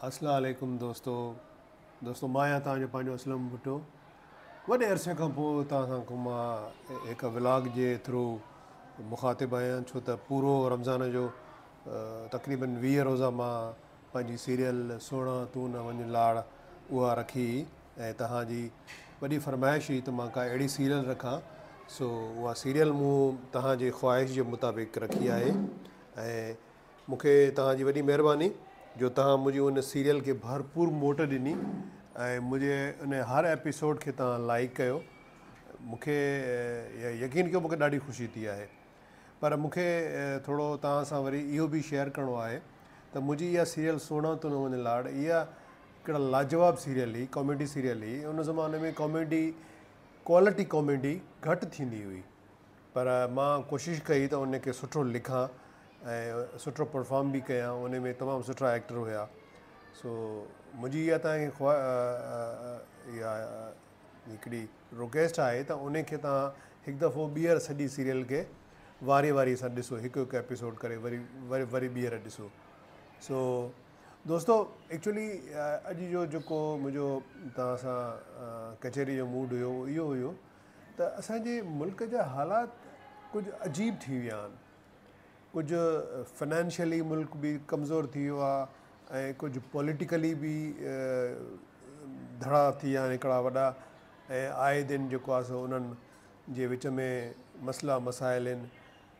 اسلام عليڪم دوستو دوستو مان آهيان توهان جو پنهنجو اسلم ڀٽو وڏي عرصي کان پوء توهان سان ڪو مان هڪ ولاگ جي ٿرو مخاطب آهيان ڇو ته پورو رمضان جو تقريبن 20 روزا مان پنهنجي سيريل سهڻا تون نه وڃ لاڙ اها رکي ۽ توهان جي وڏي فرمائش هئي ته مان ڪا اهڙي سيريل رکان سو اها سيريل مون توهان جي خواهش جي مطابق رکي آهي ۽ مون کي توهان جي وڏي مهرباني جو توهان منهنجي ان سيريل کي ڀرپور موٽ ڏني ۽ منهنجي ان هر ايپيسوڊ کي توهان لائيڪ ڪيو مون کي يقين ڪيو مون کي ڏاڍي خوشي ٿي آهي پر مون کي ٿورو توهان سان وري اهو به شيئر ڪرڻو آهي ته منهنجي اها سيريل سهڻا تون نه وڃ لاڙ اها هڪڙا لاجواب سيريل هئي ڪاميڊي سيريل هئي ان زماني ۾ ڪاميڊي ڪوالٽي ڪاميڊي گهٽ ٿيندي هئي پر مان ڪوشش ڪئي ته ان کي سٺو لکان ۽ سٺو پرفارم به ڪيان ان ۾ تمام سٺا ايڪٽر هيا سو منهنجي اها توهان کي اها هڪڙي رڪويسٽ آهي ته ان کي توهان هڪ دفعو ٻيهر سڄي سيريل کي واري واري سان ڏسو هڪ هڪ ايپيسوڊ ڪري وري وري وري ٻيهر ڏسو سو دوستو ايڪچولي اڄ جو جيڪو منهنجو توهان سان ڪچهري جو موڊ هيو اهو هيو ته اسان جي ملڪ جا حالات ڪجهه عجيب ٿي ويا آهن. ڪجهه فنانشلي ملڪ به ڪمزور ٿي ويو آهي ۽ ڪجهه پوليٽيڪلي به ڌڙا ٿي ويا آهن هڪڙا وڏا ۽ آئي دن جيڪو آهي سو انهن جي وچ ۾ مسئلا مسائل آهن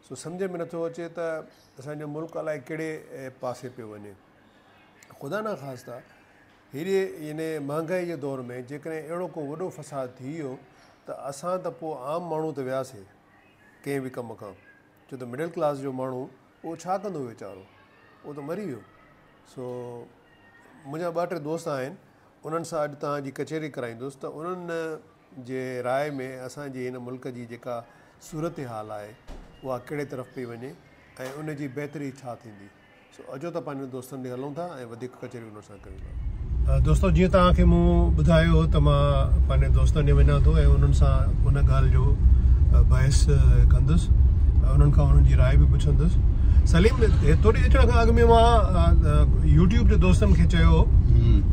سو سمجهه ۾ نٿو اچي ته اسان جو ملڪ الائي ڪهڙي پاسي پيو وڃي. خدا نخواسته هيڏي يعني مهانگائي جي دور ۾ جيڪڏهن اهڙو ڪو وڏو فساد ٿي ويو ته اسان ته پوء عام ماڻهو ته وياسي ڪنهن به ڪم کان ڇو ته مڊل ڪلاس جو ماڻهو اهو ڇا ڪندو ويچارو اهو ته مري ويو سو منهنجا ٻه ٽي دوست آهن انهن سان اڄ توهان جي ڪچهري ڪرائيندس ته انهن جي راء ۾ اسان جي هن ملڪ جي جيڪا صورتحال آهي اها ڪهڙي طرف پئي وڃي ۽ ان جي بهتري ڇا ٿيندي. سو اچو ته پنهنجن دوستن ڏي هلون ٿا ۽ وڌيڪ ڪچهري انهن سان ڪريون ٿا. دوستو جيئن توهان کي مون ٻڌايو هو ته مان پنهنجي دوستن ڏي وڃان ٿو ۽ انهن سان ان ڳالهه جو بحث ڪندس ۽ انهن کان انهن جي راء به پڇندس. سليم تو ڏي اچڻ کان اڳ ۾ مان يوٽيوب تي دوستن کي چيو هو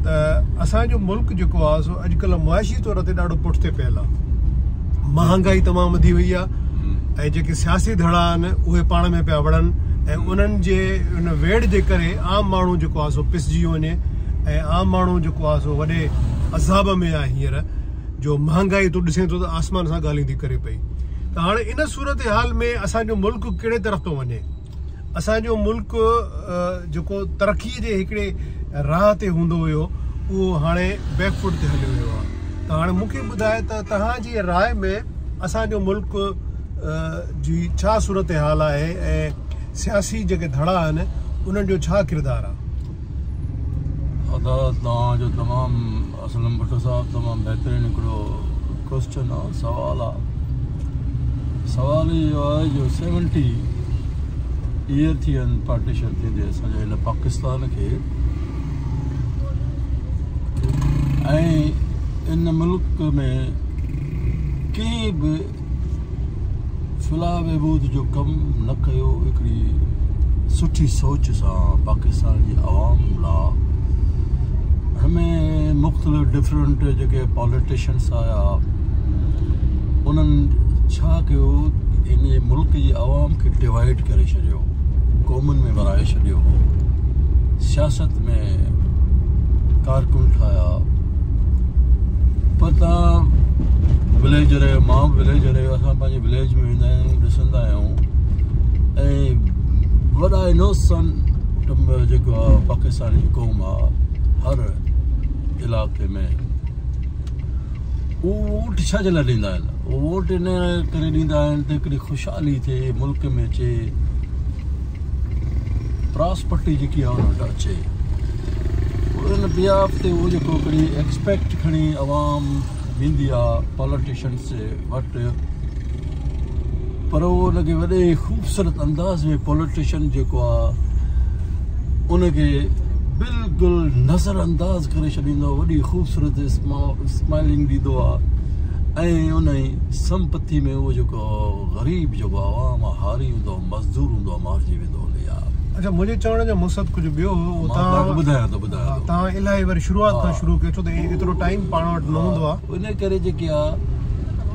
ته اسان جو ملڪ جيڪو آهي سو اڄڪلهه معاشي طور تي ڏاڍو پٺتي پيل آهي. مهانگائي تمام وڌي وئي آهي ۽ جيڪي سياسي ڌڙا آهن اهي پاڻ ۾ پيا وڙهن ۽ انهن جي ان ويڙهه جي ڪري عام ماڻهو جيڪو آهي سو پسجي وڃي ۽ عام ماڻهو جيڪو آهي سو وڏي عذاب ۾ آهي هينئر جو مهانگائي تون ڏسين ٿو ته آسمان سان ڳالهيون ٿي ڪري پئي ته هاڻي ان صورتحال ۾ اسان جو ملڪ ڪهڙي طرف ٿو وڃي اسان جو ملڪ جيڪو ترقي جي هڪڙي راهه تي هوندو هيو اهو هاڻي بيڪ فوٽ تي هليو ويو آهي ته هاڻي مون کي ٻڌاء ته توهان جي راء ۾ اسان جو ملڪ جي ڇا صورتحال آهي ۽ سياسي جيڪي ڌڙا آهن انهن جو ڇا ڪردار آهي؟ ادا توهان جو تمام اسلم ڀٽو صاحب تمام بهترين هڪڙو ڪوسچن آ سوال آ سوال اهو آهي جو 70 ايئر ٿي ويا آهن پارٽيشن ٿيندي اسان جي هن پاڪستان کي ۽ ان ملڪ ۾ ڪنهن به فلاح بهبود جو ڪم نه ڪيو هڪڙي سٺي سوچ سان پاڪستان جي عوام لا هن ۾ مختلف ڊفرنٽ جيڪي پاليٽيشنس آيا انهن ڇا ڪيو ان ملڪ جي عوام کي ڊوائيڊ ڪري ڇڏيو قومن ۾ ورهائي ڇڏيو هو سياست ۾ ڪارڪن ٺاهيا پر توهان وليجر آهيو مان به وليجر آهيان اسان پنهنجي وليج ۾ ويندا آهيون ڏسندا آهيون ۽ وڏا انوسنٽ جيڪو آهي پاڪستان جي قوم آهي هر علائقي ۾ اهو ووٽ ڇا جي لاء ڏيندا آهن اهو ووٽ ان ڪري ڏيندا آهن ته هڪڙي خوشحالي ٿئي ملڪ ۾ اچي پراسپرٽي جيڪي آهي ان وٽ اچي ان بيهاف تي اهو جيڪو هڪڙي ايڪسپيڪٽ کڻي عوام ويندي آ پاليٽيشنس وٽ پر اهو ان کي وڏي خوبصورت انداز ۾ پاليٽيشن جيڪو آ ان کي بلڪل نظر انداز ڪري ڇڏيندو آ وڏي خوبصورت اسمائلنگ ڏيندو آ ۽ ان سمپتي ۾ اهو جيڪو غريب جيڪو عوام آ هاري هوندو آ مزدور هوندو آ مارجي ويندو هلي آ. اڇا منهنجي چوڻ جو مقصد ڪجهه ٻيو هو اهو مان توهان کي ٻڌايان ٿو ٻڌايان ٿو. توهان الاهي وري شروعات کان شروع ڪيو ڇو ته ايترو ٽائيم پاڻ وٽ نه هوندو آهي. ان ڪري جيڪي آ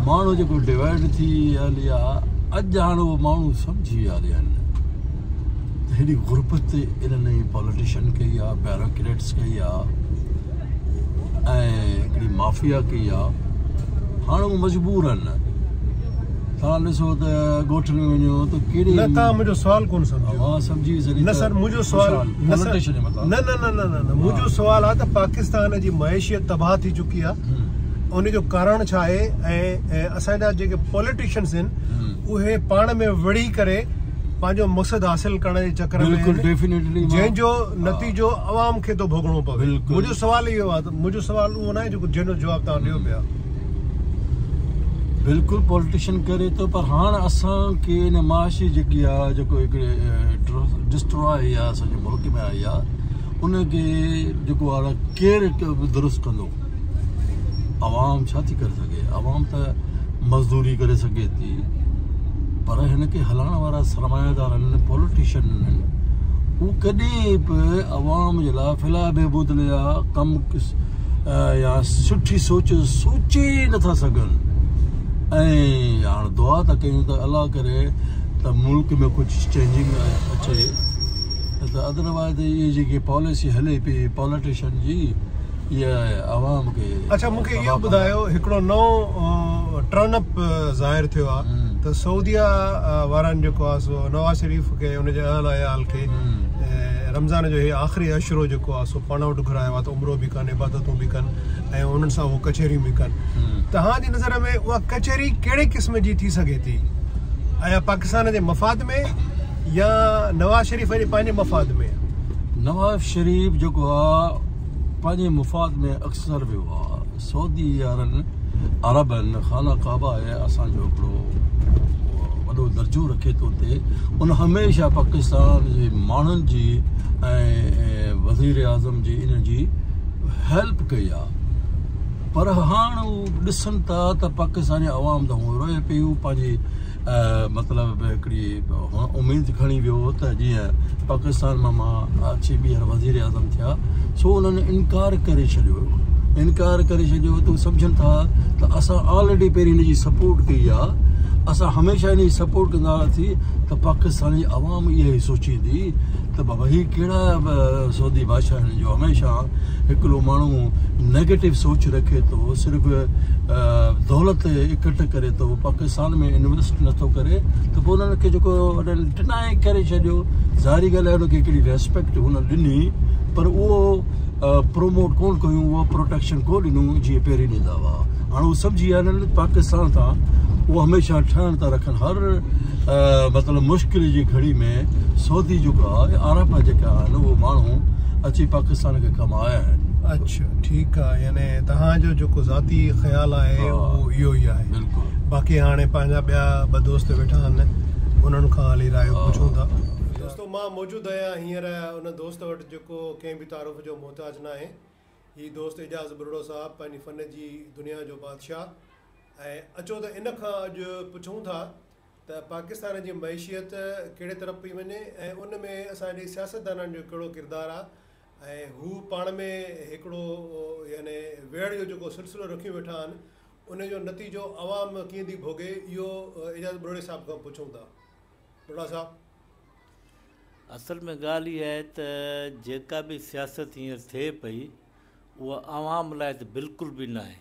ماڻهو جيڪو ڊوائيڊ ٿي هلي آ اڄ هاڻ اهو ماڻهو سمجهي ويا آهن ته هيڏي غربت انهن ئي پاليٽيشن ڪئي آ بيروڪريٽس ڪئي آ ۽ هڪڙي مافيا ڪئي آ هاڻ هو مجبور آهن توهان ڏسو ته ڳوٺن ۾ وڃو ته ڪهڙي نه توهان منهنجو سوال ڪونه سمجهيو مان سمجهي ويس نه سر منهنجو سوال نه سر نه نه نه نه نه منهنجو سوال آ ته پاڪستان جي معيشت تباهه ٿي چڪي آ ان جو ڪارڻ ڇا آهي ۽ اسان جا جيڪي پوليٽيشنس آهن اهي پاڻ ۾ وڙهي ڪري پنهنجو مقصد حاصل ڪرڻ جي چڪر ۾ بلڪل ڊيفينيٽلي جنهن جو نتيجو عوام کي ٿو ڀوڳڻو پوي منهنجو سوال اهو آهي ته منهنجو سوال اهو ناهي جيڪو جنهن جو جواب توهان ڏيو پيا. بلڪل پوليٽيشن ڪري ٿو پر هاڻ اسان کي ان معاشي جيڪي آ جيڪو هڪڙي ڊسٽرائي آ اسان جي ملڪ ۾ آئي آ ان کي جيڪو آ ڪير درست ڪندو عوام ڇا ٿي ڪري سگهي عوام ته مزدوري ڪري سگهي ٿي پر هن کي هلائڻ وارا سرمايدار آهن پوليٽيشن آهن هو ڪڏهن به عوام جي لاء فلاح بهبود لاء ڪم يا سٺي سوچ سوچي ئي نٿا سگهن ۽ هاڻ دعا ٿا ڪيون ته الله ڪري ته ملڪ ۾ ڪجهه چينجنگ اچي ته ادروائز اهي جيڪي پاليسي هلي پئي پاليٽيشن جي اها عوام کي اڇا مون کي اهو ٻڌايو هڪڙو نئون ٽرن اپ ظاهر ٿيو آهي ته سعوديه وارن جيڪو آهي سو نواز شريف کي ان جي اهل عيال کي رمضان جو هي آخري عشرو جيڪو آهي سو پاڻ وٽ گهرايو آهي ته عمرو به ڪن عبادتون به ڪن ۽ انهن سان هو ڪچهريون به ڪن توهان جي نظر ۾ اها ڪچهري ڪهڙي قسم جي ٿي سگهي ٿي آيا پاڪستان جي مفاد ۾ يا نواز شريف جي پنهنجي مفاد ۾ نواز شريف جيڪو آهي پنهنجي مفاد ۾ اڪثر ويو آ سعودي يارن عربن خانه ڪعبه آهي اسان جو هڪڙو وڏو درجو رکي ٿو اتي ان هميشه پاڪستان جي ماڻهن جي ۽ وزير اعظم جي انهن جي هيلپ ڪئي آ پر هاڻ هو ڏسن ٿا ته پاڪستاني عوام ته هو روئي پئي هو پنهنجي مطلب هڪڙي اميد کڻي ويو هو ته جيئن پاڪستان مان مان اچي ٻيهر وزير اعظم ٿيا سو انهن انڪار ڪري ڇڏيو انڪار ڪري ڇڏيو ته سمجهن ٿا ته اسان آلريڊي پهرين هن جي سپورٽ ڪئي آ اسان هميشه هن جي سپورٽ ڪندا هئاسين ته پاڪستان جي عوام اها ئي سوچيندي ته بابا هي ڪهڙا سعودي بادشاهه آهن جو هميشه هڪڙو ماڻهو نيگيٽو سوچ رکي ٿو صرف دولت اڪٺ ڪري ٿو پاڪستان ۾ انويسٽ نٿو ڪري ته پوء انهن کي جيڪو ڊنائي ڪري ڇڏيو ظاهري ڳالهه آهي ان کي هڪڙي ريسپيڪٽ هن ڏني پر اهو پروموٽ ڪون ڪيون اهو پروٽيڪشن ڪون ڏنو جيئن پهرين ڏيندا هئا هاڻ هو سمجهي ويا آهن پاڪستان سان اهو هميشه ٺهڻ ٿا رکن هر مطلب مشڪل جي گهڙي ۾ سعودي جيڪو آهي عرب جيڪا آهن اهو ماڻهو اچي پاڪستان کي ڪم آيا آهن. اڇا ٺيڪ آ يعني توهان جو جيڪو ذاتي خيال آهي اهو اهو ئي آهي بلڪل باقي هاڻي پنهنجا ٻيا ٻه دوست ويٺا آهن انهن کان هلي رايو پڇون ٿا. دوستو مان موجود آهيان هينئر ان دوست وٽ جيڪو ڪنهن به تعارف جو محتاج ناهي هي دوست اعجاز ٻرڙو صاحب پنهنجي فن جي دنيا جو بادشاهه ۽ اچو ته ان کان اڄ پڇون ٿا ته پاڪستان جي معيشيت ڪهڙي طرف پئي وڃي ۽ ان ۾ اسان جي سياستدانن جو ڪهڙو ڪردار آهي ۽ هو پاڻ ۾ هڪڙو يعني ويڙهه جو جيڪو سلسلو رکيون ويٺا آهن ان جو نتيجو عوام ڪيئن ٿي ڀوڳي اهو اعجاز ٻرڙي صاحب کان پڇون ٿا. ٻرڙا صاحب. اصل ۾ ڳالهه اها آهي ته جيڪا به سياست هينئر ٿئي پئي اها عوام لاء ته بلڪل به ناهي.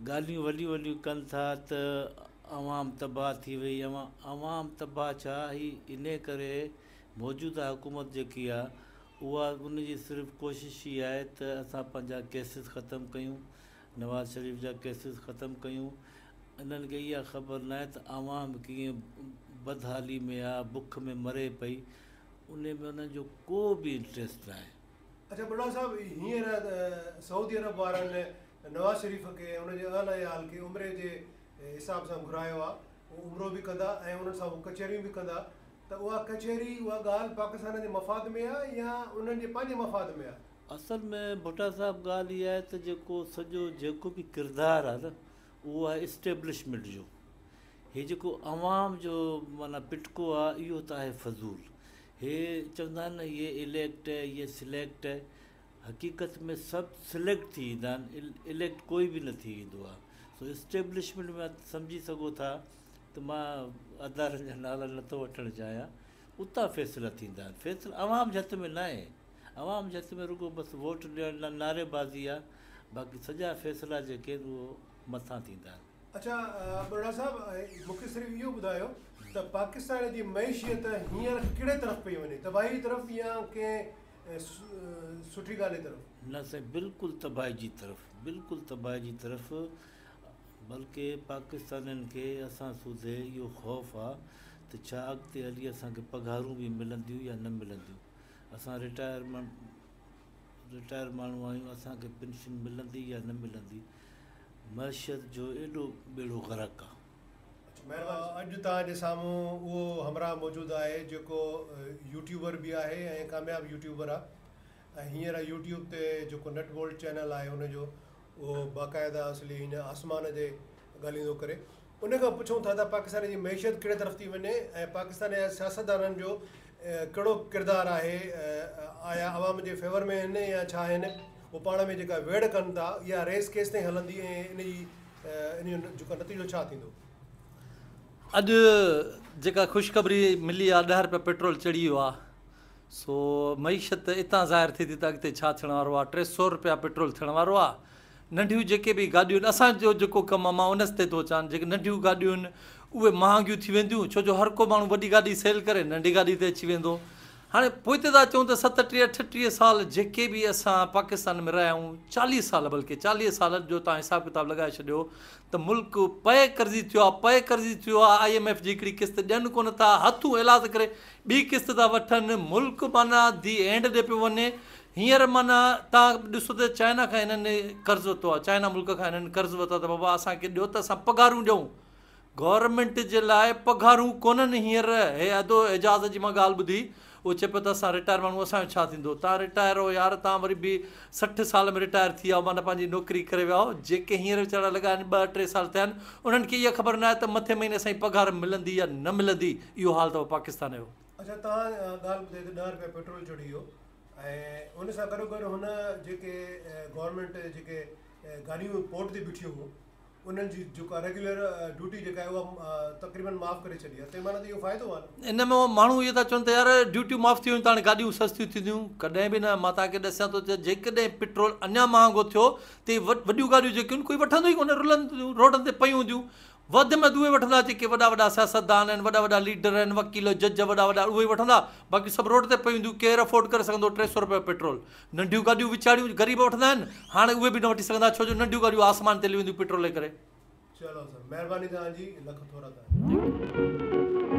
ڳالهيون وڏيون وڏيون ڪن ٿا ته عوام تباهه ٿي وئي عوام تباهه ڇا هي انهي ڪري موجوده حڪومت جيڪي آ اها ان جي صرف ڪوشش هي آهي ته اسان پنهنجا ڪيسز ختم ڪيون نواز شريف جا ڪيسز ختم ڪيون انهن کي اها خبر ناهي ته عوام ڪيئن بدحالي ۾ آ بک ۾ مري پئي انهي ۾ انهن جو ڪو به انٽريسٽ ناهي. اڇا ٻرڙا صاحب هينئر سعودي عرب وارن نواز شريف کي ۽ ان جي اهل عيال کي عمري جي حساب سان گهرايو آهي هو عمرو به ڪندا ۽ انهن سان هو ڪچهريون به ڪندا ته اها ڪچهري اها ڳالهه پاڪستان جي مفاد ۾ آهي يا انهن جي پنهنجي مفاد ۾ آهي؟ اصل ۾ ڀٽا صاحب ڳالهه اها آهي ته جيڪو سڄو جيڪو به ڪردار آهي نه اهو آهي اسٽيبلشمينٽ جو هي جيڪو عوام جو معنيٰ پٽڪو آهي اهو ته آهي فضول. هي چوندا آهن نه يي اليڪٽ هي يي سليڪٽ هي حقيقت ۾ سڀ سليڪٽ ٿي ايندا آهن اليڪٽ ڪوئي به نه ٿي ايندو آهي سو اسٽيبلشمينٽ ۾ سمجهي سگهو ٿا ته مان ادارن جا نالا نٿو وٺڻ چاهيان اتان فيصلا ٿيندا آهن فيصلا عوام جي هٿ ۾ ناهي عوام جي هٿ ۾ رڳو بس ووٽ ڏيڻ لاء نعري بازي آهي باقي سڄا فيصلا جيڪي آهن اهو مٿان ٿيندا آهن. اڇا ٻرڙا صاحب مون کي صرف اهو ٻڌايو ته پاڪستان جي معيشيت هينئر ڪهڙي طرف پئي وڃي تباهي جي طرف يا ڪنهن سٺي ڳالهه جي طرف؟ نه سائين بلڪل تباهي جي طرف بلڪل تباهي جي طرف بلڪه پاڪستانين کي اسان سوڌي اهو خوف آ ته ڇا اڳتي هلي اسان کي پگهارون به ملنديون يا نه ملنديون اسان رٽائرمينٽ رٽائر ماڻهو آهيون اسان کي پينشن ملندي يا نه ملندي معيشت جو ايڏو ٻيڙو غرق آ. اڄ توهان جي سامهون اهو همراهه موجود آهي جيڪو يوٽيوبر به آهي ۽ ڪامياب يوٽيوبر آ ۽ هينئر يوٽيوب تي جيڪو نٽ بولٽ چينل آهي ان جو اهو باقاعده اصلي هن آسمان تي ڳالهيون ٿو ڪري ان کان پڇون ٿا ته پاڪستان جي معيشت ڪهڙي طرف ٿي وڃي ۽ پاڪستان جا سياستدانن جو ڪهڙو ڪردار آهي آيا عوام جي فيور ۾ آهن يا ڇا آهن هو پاڻ ۾ جيڪا ويڙهه ڪن ٿا اها ريس ڪيستائين هلندي ۽ ان جي ان جو جيڪو نتيجو ڇا ٿيندو. اڄ جيڪا خوشخبري ملي آ ڏهه رپيا پيٽرول چڙهي ويو آ سو معيشت اتان ظاهر ٿئي ٿي ته اڳتي ڇا ٿيڻ وارو آ 300 رپيا پيٽرول ٿيڻ وارو آ ننڍيون جيڪي به گاڏيون آهن اسان جو جيڪو ڪم آ مان ان تي ٿو اچان جيڪي ننڍيون گاڏيون آهن اهي مهانگيون ٿي وينديون ڇو جو هر ڪو ماڻهو وڏي گاڏي سيل ڪري ننڍي گاڏي تي اچي ويندو هاڻي پوئتي ٿا اچون ته ستٽيهه اٺٽيهه سال جيڪي به اسان پاڪستان ۾ رهيا آهيون چاليهه سال بلڪه چاليهه سالن جو توهان حساب ڪتاب لڳائي ڇڏيو ته ملڪ پئي قرضي ٿيو آهي پئي قرضي ٿيو آهي I M F جي هڪڙي قسط ڏين ڪونه ٿا هٿون ايلاز ڪري ٻي قسط ٿا وٺن ملڪ معنيٰ the and ڏي پيو وڃي هينئر معنيٰ توهان ڏسو ته چائنا کان هنن قرض ورتو آهي چائنا ملڪ کان هنن قرض ورتو آهي ته بابا اسان کي ڏيو ته اسان پگهارون ڏيون گورنمينٽ جي لاء پگهارون ڪونهن هينئر هي ادو اعجاز جي مان ڳالهه ٻڌي اهو چئي پيو ته اسان رٽائر ماڻهو اسان جو ڇا ٿيندو توهان رٽائر هو يار توهان وري به 60 سال ۾ رٽائر ٿي ويا معنيٰ پنهنجي نوڪري ڪري ويا هو جيڪي هينئر ويچارا لڳا آهن ٻه ٽي سال ٿيا آهن انهن کي اها خبر ناهي ته مٿين مهيني اسان جي پگهار ملندي يا نه ملندي اهو حال اٿو پاڪستان جو. اڇا توهان ڳالهه ٻڌائي ته ڏهه رپيا پيٽرول چڙهي ويو ۽ ان سان گڏو گڏ هن جيڪي گورنمينٽ جيڪي گاڏيون پورٽ تي بيٺيون هيون انهن جي جيڪا ريگيولر ڊيوٽي جيڪا آهي اها تقريبن معاف ڪري ڇڏي آهي تنهن معنيٰ ته اهو فائدو آهي نه. ان ۾ ماڻهو اهي ٿا چون ته يار ڊيوٽيون معاف ٿي ويون ته هاڻي گاڏيون سستيون ٿينديون ڪڏهن به نه مان توهان کي ڏسيان ٿو ته جيڪڏهن پيٽرول اڃا مهانگو ٿيو ته وڏيون گاڏيون جيڪيون آهن ڪوئي وٺندو ئي ڪونه رلنديون روڊن تي پيون هونديون وڌ ۾ وڌ اهي وٺندا جيڪي وڏا وڏا سياستدان آهن، وڏا وڏا ليڊر آهن، وڪيل، جج وڏا وڏا اهي ئي وٺندا، باقي سڀ روڊ تي پيون هونديون، ڪير افورڊ ڪري سگهندو 300 رپيا پيٽرول؟ ننڍيون گاڏيون ويچاريون غريب وٺندا آهن، هاڻي اهي به نه وٺي سگهندا ڇو جو ننڍيون گاڏيون آسمان تي هلي وينديون پيٽرول جي ڪري. چلو سر مهرباني توهان جي لک ٿورا توهان جا.